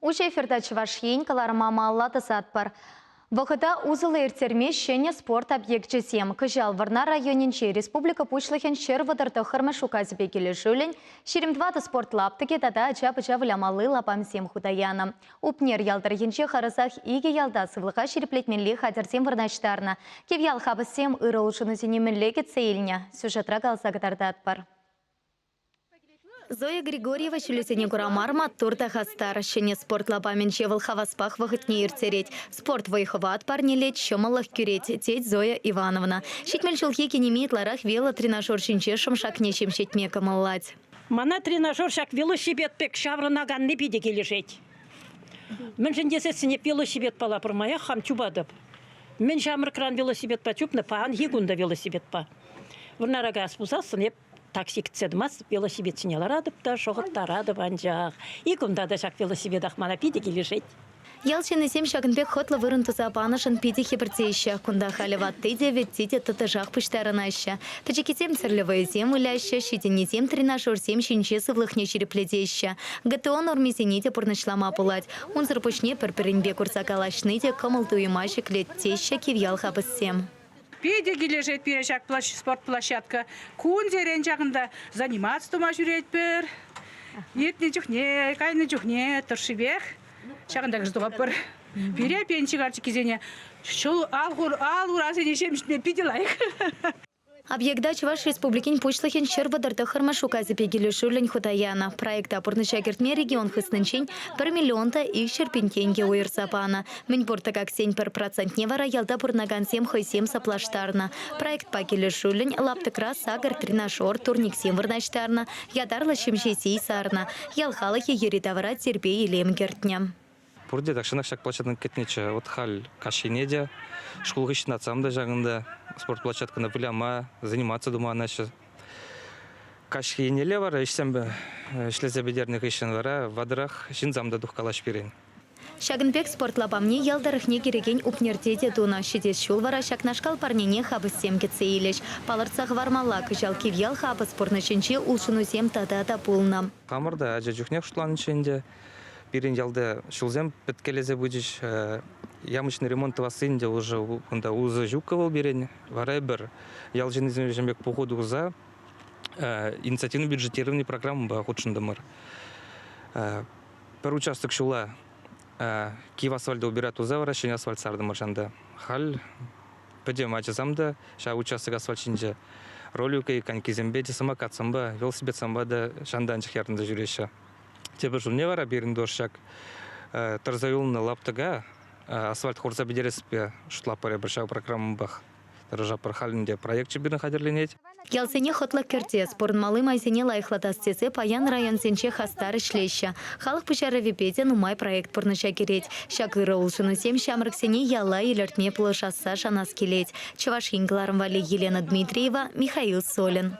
Уҫӑ эфирта Чӑваш Ен кӑларӑма малалла тӑсатпӑр. Вӑхӑта усӑллӑ ирттерме ҫӗнӗ спорт объекчӗсем. Кӑҫал Вӑрнар районӗнче республика Пуҫлӑхӗн 139-мӗш указӗпе килӗшӳллӗн 24 спорт лаптӑкӗ тата ача-пӑча вылямалли лапамсем хута янӑ. Упнер ял тӑрӑхӗнче харӑсах икӗ ялта сывлӑха ҫирӗплетмелли хатӗрсем вырнаҫтарнӑ. Кивьял хапӑссем ырӑ улшӑнусене мӗнле кӗтсе илнӗ? Сюжетра каласа кӑтартатпӑр. Зоя Григорьева ҫулӗсене кура мар маттур та хастар. Ҫӗнӗ спорт лапамӗнче вӑл хаваспах вӑхӑтне ирттерет. Спорт вӑй-хӑват парнелет, ҫӑмӑллӑх кӳрет, тет Зоя Ивановна. 70 ҫулхи кинеми ытларах велотренажер ҫинче шӑм-шакне ҫемҫетме кӑмӑллать. Мана тренажер ҫак велосипед пек ҫаврӑнаканни питӗ килӗшет. Мӗншӗн тесессӗн эп велосипедпала пӗрмаях хам чупатӑп. Мӗн ҫамрӑкран велосипедпа чупнӑ, паянхи кун та велосипедпа. Вӑрнара каяс пулсассӑн эп такси кӗтсе тӑмастӑп, велосипед ҫине ларатӑп та шӑхӑрттаратӑп анчах. Ик унта та ҫак велосипедах мана питӗ килӗшет. Ял ҫыннисем ҫакӑн пек хӑтлӑ вырӑн туса панӑшӑн питӗ хӗпӗртеҫҫӗ. Кунта халӗ ватти те, вӗтти те тӑтӑшах пуҫтарӑнаҫҫӗ. Пӗчӗккисем тӗрлӗ вӑйӑсем выляҫҫӗ, ҫитӗннисем тренажерсем ҫинче сывлӑхне ҫирӗплетеҫҫӗ. ГТО нормисене те пурнӑҫлама пулать. Унсӑр пуҫне пӗр-пӗринпе курса калаҫни те кӑмӑл-туйӑма ҫӗклет, теҫҫӗ Кивьял хапӑссем. Питӗ килӗшет пире ҫак спортплощадка. Кунсерен ҫакӑнта заниматься тума ҫӳретпӗр. Иртнӗ чухне, кайнӑ чухне тӑршшипех ҫакӑнта кӗрсе тухатпӑр. Пире пенси карчӑккисене ҫул ал-урасене ҫемҫетме питӗ лайӑх. Объекта Чӑваш Республикин Пуҫлӑхӗн 139-мӗш указӗпе килӗшӳллӗн хута янӑ. Проекта пурнӑҫа кӗртме регион хыснинчен пӗр миллион та 200 пин тенкӗ уйӑрса панӑ. Мӗнпур тӑкаксен пӗр процентне вара ялта пурӑнакансем хӑйсем саплаштарнӑ. Проектпа килӗшӳллӗн лаптӑкра сакӑр тренажер, турниксем вырнаҫтарнӑ, ятарлӑ ҫемҫе сий сарнӑ. Ял халӑхӗ йӗри-тавра тирпей-илем кӗртнӗ. Пурте тахҫанах ҫак площадкӑна кӗтнӗччӗ. Вот халь каҫхине те, шкул хыҫҫӑн атсам та ҫакӑнта спорт площадкӑна выляма, заниматься тума анаҫҫӗ. Каҫхинелле вара ӗҫсем ӗҫлесе пӗтернӗ хыҫҫӑн вара ватӑрах ҫынсам та тухкалаҫ пирӗн. Ҫакӑн пек спорт лапамне ял тӑрӑхне кӗрекен Упнерте те тунӑ. Ҫитес ҫул вара ҫакнашкал парнене хапӑссем кӗтсе илӗҫ. Палӑртса хӑвармалла, кӑҫал Кивьял Хапӑс пурнӑҫӗнче улшӑнусем тата та пулнӑ. Хамӑр та ача чухнех шутланӑччӗ ӗнтӗ. Пирӗн ялта ҫулсем пӗткелесе пычӗҫ. Ямочный ремонт тӑвасси ӗнтӗ уже кунта усӑ ҫуккӑ вӑл пирӗн. Вара эпир ял ҫыннисем пек пуху туса инициативный бюджетировани программӑпа хутшӑнтӑмӑр. Пӗр участок ҫула кив асфальта убирать туса вара ҫӗнӗ асфальт сартӑмӑр ҫанта. Халь пӗтӗм ачасам та ҫав участок асфальт ҫинче роликӑй конькисемпе те самокатсемпе, велосипедсемпе та ҫантанчӑк ярӑнса ҫӳреҫҫӗ. Тепӗр ҫулне вара пирӗн тоже ҫак тӑрса юлнӑ лаптӑка асфальт хурса пӗтереспе шутлатпӑр эпир ҫав программӑпах. Тӑрӑшатпӑр халь ӗнтӗ проекчӗ пирӗн хатӗрленет. Ялсене хӑтлӑх кӗртес, пурӑнмалли майсене лайӑхлатас тесе паян районсенче хастар ӗҫлеҫҫӗ. Халӑх пуҫарӑвӗпе те нумай проект пурнӑҫа кӗрет. Ҫак ырӑ улшӑнусем ҫамрӑксене яла илӗртме пулӑшасса шанас килет. Чӑваш Ен кӑларӑм валли Елена Дмитриева, Михаил Солин.